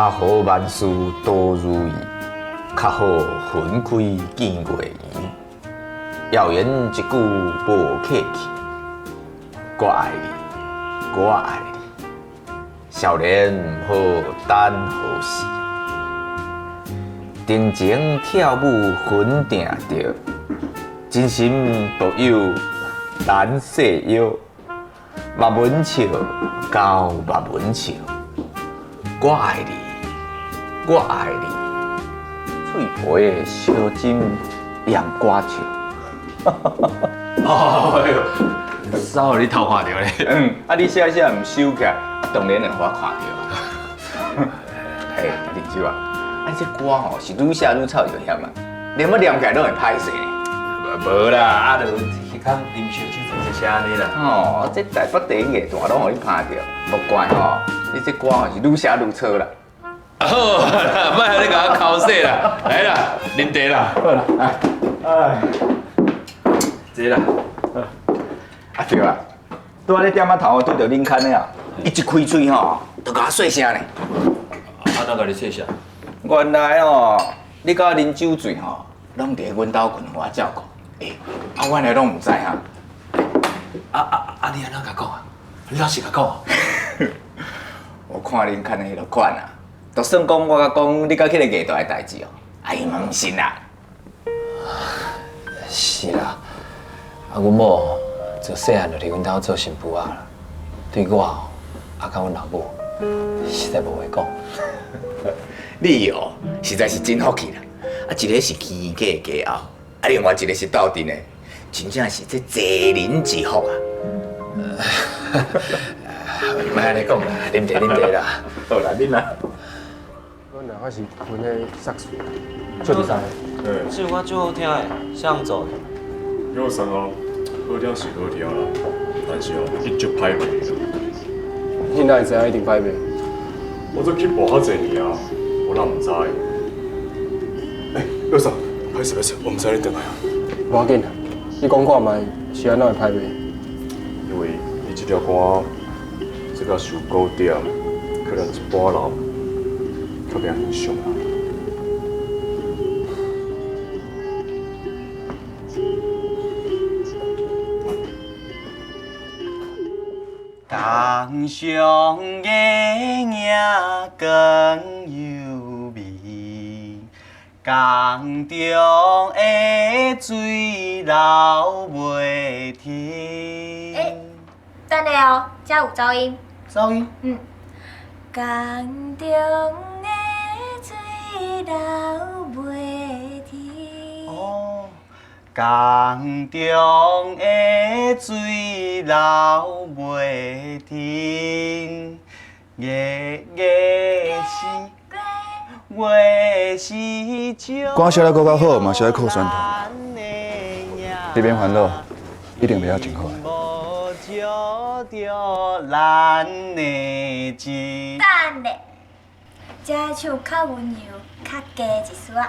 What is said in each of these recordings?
家和萬事都如意，較好分開見月圓。謠言一句無客氣，我愛你，我愛你。少年毋好等何時，定情跳舞分定著，真心獨有難細腰。目文笑，交目文笑，我愛你，我愛你。喙皮的小針鹽瓜笑。哎呦，啥予你偷看著咧？嗯，啊你寫寫毋收起來，當然會予我看著。嘿，林州啊，啊這歌吼是愈寫愈臭就嫌啊，連要念起來攏會歹勢呢。無啦，啊就彼工啉燒酒就寫按呢啦。哦，這台北地藝團攏予你拍著，無怪吼，你這歌吼是愈寫愈錯啦。好啦，莫予你共我剾洗啦，來啦，啉茶啦。好啦，來，哎，坐啦。啊對啊，拄仔咧店仔頭拄著恁牽的啊，伊一開喙吼，就共我細聲呢。啊，哪共你細聲？原來哦，你佮我啉酒醉吼，攏佇阮兜睏，予我照顧。欸，啊，我來攏毋知哈。啊啊啊！你按怎共講啊？你老實共講。我看恁牽的彼落款啊，就算講我佮講你佮彼個藝團的代誌哦，啊伊嘛毋信啦。是啦，啊，阮某自細漢就佇阮兜做新婦仔啦，對我哦，啊，佮阮老母，實在無話講。你哦，實在是真福氣啦！啊，一个是起家的家後，啊，另外一个是鬥陣的，真正是這濟人之福啊！莫按呢講啦，啉茶啉茶啦。好啦，啉啦。阮若還是阮的作水，出比賽。這首歌足好聽的，啥人做的？有啥哦，好聽是好聽啦，但是哦，伊足歹賣的。你哪會知影一定歹賣？我做起步較濟年啊，我哪毋知？欸，有啥？歹勢歹勢，我毋知你轉來啊。無要緊，你講看覓是按怎會歹賣？因為伊這條歌這個受古典，可能一般人較袂欣賞啦。江上月影光幽微，江中的水流袂停。欸，等下哦，這有噪音。噪音？嗯。江中的水流袂停。哦。江中的水流袂停，月月是月是照。歌寫得閣較好，嘛是愛靠宣傳。你免煩惱，一定袂曉真好的。無照著咱的情。等下，這唱較溫柔、較低一絲仔。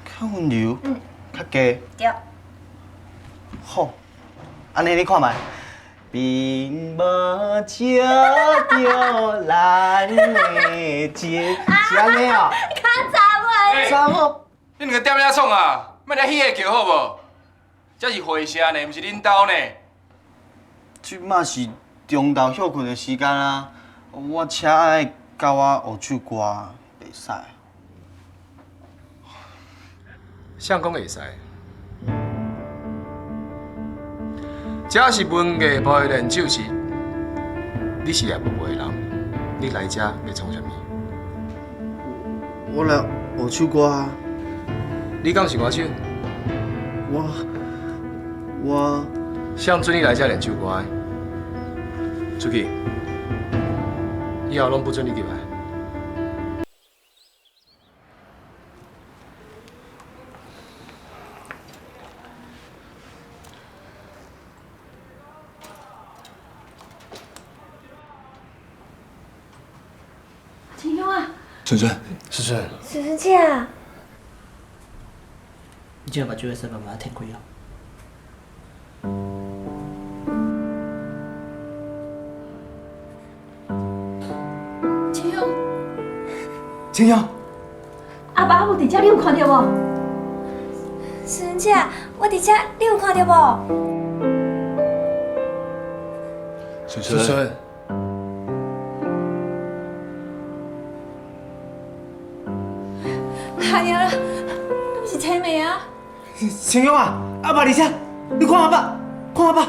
較溫柔？嗯。較低。對。好，按呢你看覓，並無照著咱的情，是按呢哦。較查某。查某。你兩個踮遐創啊？莫來彼个叫好無？這是會社呢，毋是恁兜呢。這馬是中晝歇睏的時間啊，我車愛教我學唱歌，袂使。誰講會使？這是文藝部的練手室，你是業務部的人，你來這欲創啥物？我來學唱歌啊。你敢是歌手？我，誰准你來這練唱歌的？出去，以後攏不准你入來。秦兄啊，蓀蓀，蓀蓀，蓀蓀姐啊，你這目睭會使慢慢褪開哦。秦兄，青勇，阿爸阿母佇遮，你有看著無？孫姐，我佇遮，你有看著無？順順，係啊，敢是青梅啊？青勇啊，阿爸佇遮，你看阿爸，看阿爸。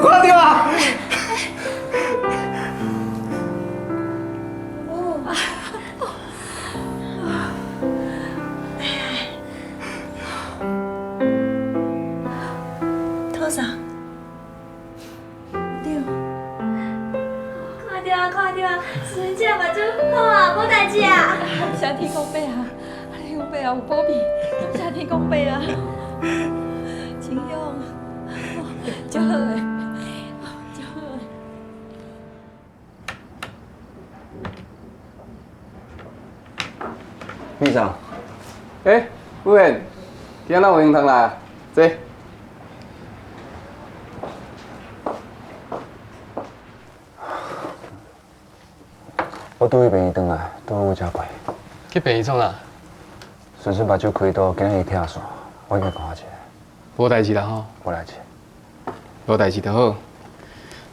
看著啊！土嫂，对，看著啊，看著啊，孙姐目睭好啊，無代誌啊！感謝天公伯啊，天公伯啊，有保庇，感謝天公伯啊！青勇，足好的，足好的。秘长，欸，武贤，今仔有闲通来？坐。我拄去病院转来，拄好有遮过。去病院创啥？顺顺目睭开刀，今日拆线，我应该看一下。无代志啦吼。无代志。无代志就好。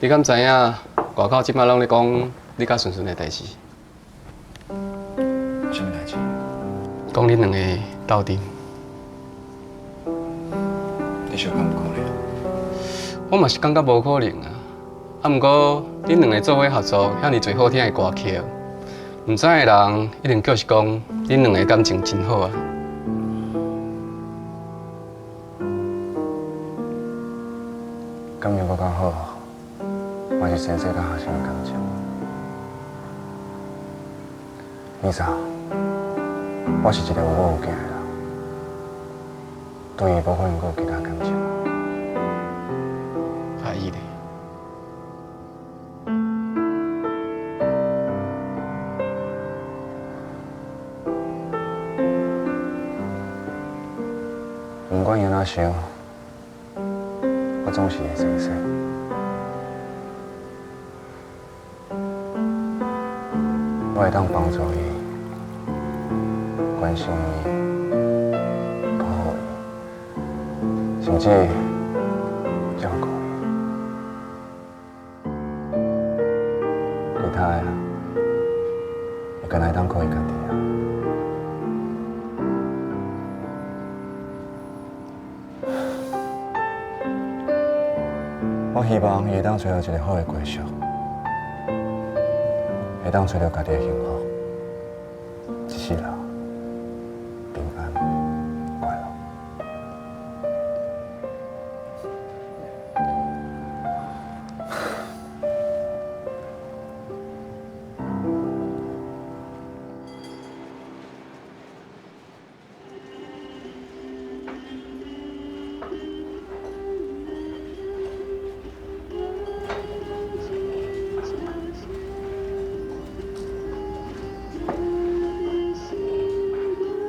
你敢知影？外口这摆拢咧讲你佮顺顺的代志。啥物代志？讲恁两个斗阵。你想讲无可能？我嘛是感觉无可能啊。啊，毋过恁两个做伙合作遐尔济好听的歌曲，毋知的人一定叫是讲恁两个感情真好啊。感情阁较好，嘛是先生佮学生的感情。丽莎，我是一个有某有囝的人，对伊无可能阁有其他感情。啊，伊咧？不管伊按怎想，我总是会先生。我会当帮助伊，关心伊，保护伊，甚至照顾伊。其他的，伊敢若会当靠伊家己啊。我希望伊会当找到一个好的归宿，会当找到家己的幸福，一世人平安快乐。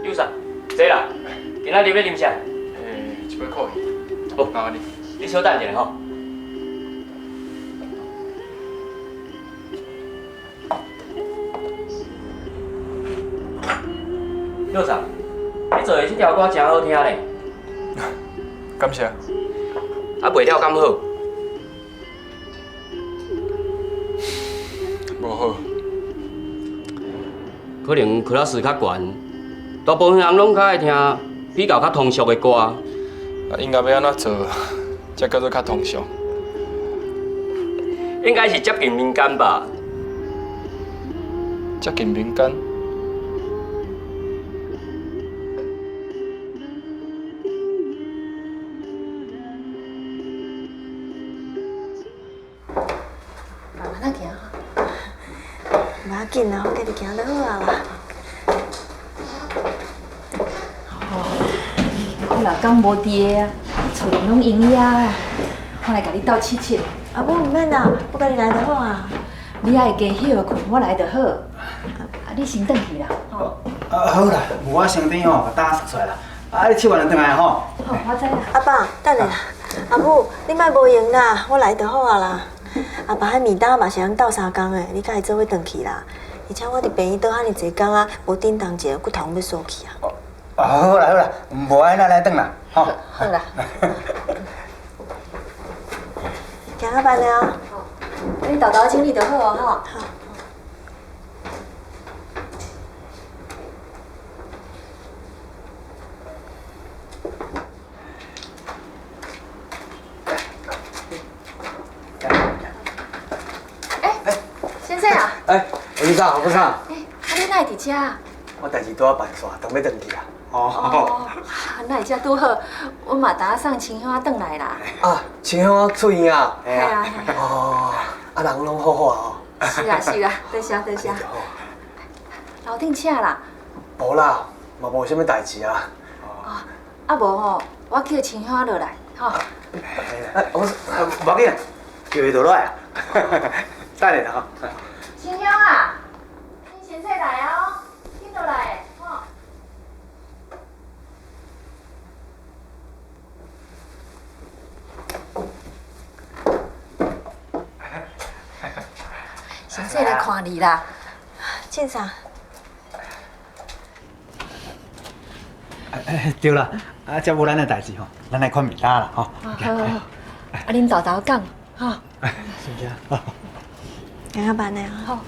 有啥？坐啦。今仔日欲啉啥？欸，一杯可以。好，麻烦你。你稍等一下吼。有啥？你做的这条歌真好听咧。感谢。啊，袂了敢好？无好。可能 class 较悬，大部分人拢较爱听比较较通俗的歌。啊，音乐欲按怎做，才叫做较通俗？应该是接近民间吧。接近民间？慢慢仔行吼。无要紧啦，我家己行就好啊啦。我老公无伫的啊，厝里拢闲呀，我来共你斗试试。阿母毋免啦，我家己来就好啊。你爱加歇困，我来就好。啊，你先转去啦，吼。啊，好啦，有我先转吼，把胆塞出来啦。啊，你试完就转来吼。好，我知啦。阿爸，等下啦。阿母，你莫無閒啦，我來就好啊啦。阿爸彼麵單嘛是通鬥相共的，你佮伊做伙轉去啦。而且我佇病院倒遐爾濟工啊，無叮當一下骨頭欲縮去啊。好啦好啦，無愛咱來轉啦，吼。好啦。行較慢了。你沓沓整理就好啊，吼。好。先生啊。哎，吴先生，吴先生。哎，啊你哪会佇遮？我代誌拄仔辦煞，當欲轉去啊。哦，哪會遮拄好？阮嘛拄仔送清香仔轉來啦。啊，清香出院啊？係啊。哦，啊人攏好好啊吼。是啊是啊，多謝多謝。樓頂請啦。無啦，嘛無啥物代誌啊。哦，啊無吼，我叫清香仔落來，吼。哎，我無要緊，叫伊落來啊。等下啦吼。清香啊，恁先生來啊，緊落來，吼。先生來看你啦，進啥？哎，對啦，啊，這無咱的代誌吼，咱來看麵單啦，吼。好，好，啊，恁沓沓講，吼。是不是啊？行較慢的啊。好。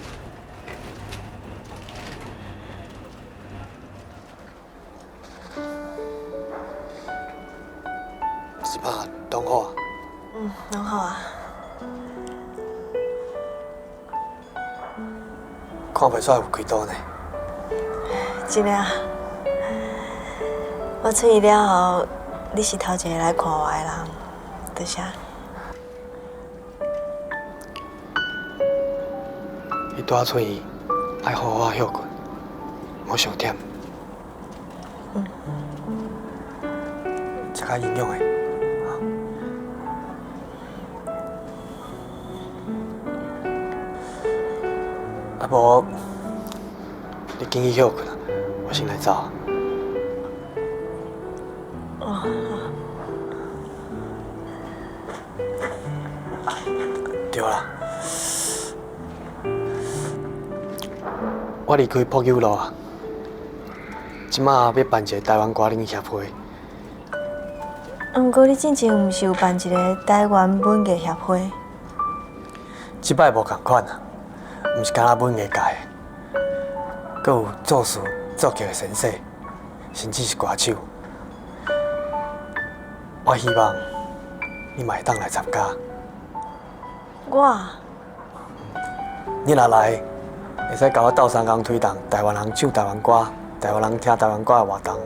是吧？攏好啊。嗯，攏好啊。看袂出來有開刀呢。真的啊！我出院了後，你是頭一個來看我的人，多謝。你拄仔出院，愛好好歇睏，莫傷忝。嗯。食較營養的。啊無，你緊去歇睏啊，我先來走。哦。對啦，我離開朴九路啊，這馬欲辦一個台灣歌林協會。啊，毋過你進前毋是有辦一個台灣文藝協會？這擺無仝款啊，毋是干焦文藝界的，閣有作詞作曲的先生，甚至是歌手。我希望你嘛會當來參加。我？你若來，會使共我鬥相共推動台灣人唱台灣歌、台灣人聽台灣歌的活動。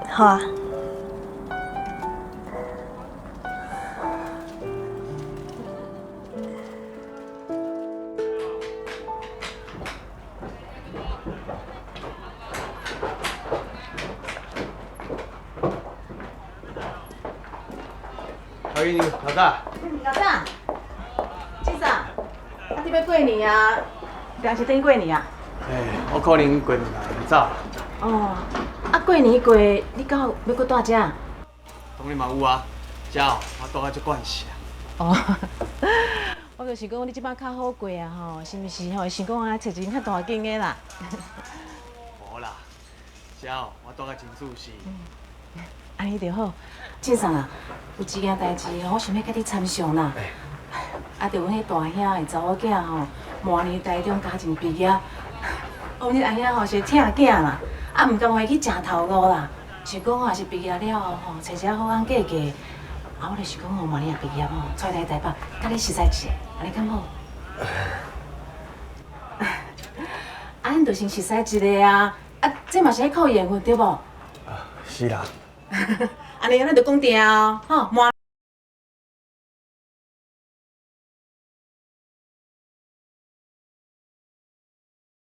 好啊。欢迎老大。老大，先生，啊，你欲過年啊？還是等過年啊？哎，我可能過年會走。哦，啊，過年過，你敢有欲閣蹛遮？當然嘛有啊，遮哦，我蹛甲足慣勢啊。哦，我就是講你這擺較好過啊吼，是毋是吼？想講啊，揣一間較大間的啦。無啦，遮哦，我蹛甲真舒適。按呢就好，進生啊，有一件代誌吼，我想欲佮你參詳啦。啊，就阮彼大兄的查某囝吼，明年台中嘉靖畢業，哦，阮阿兄吼是疼囝啦，啊，毋甘願去食頭路啦，想講吼，若是畢業了後吼，揣一个好翁嫁嫁。啊，我就是講吼，明年若畢業吼，帶來台北，佮你熟似一下，按呢敢好？啊，恁就先熟似一下啊，啊，這嘛是愛靠緣分對無？是啦。按呢，咱就講定哦，吼，明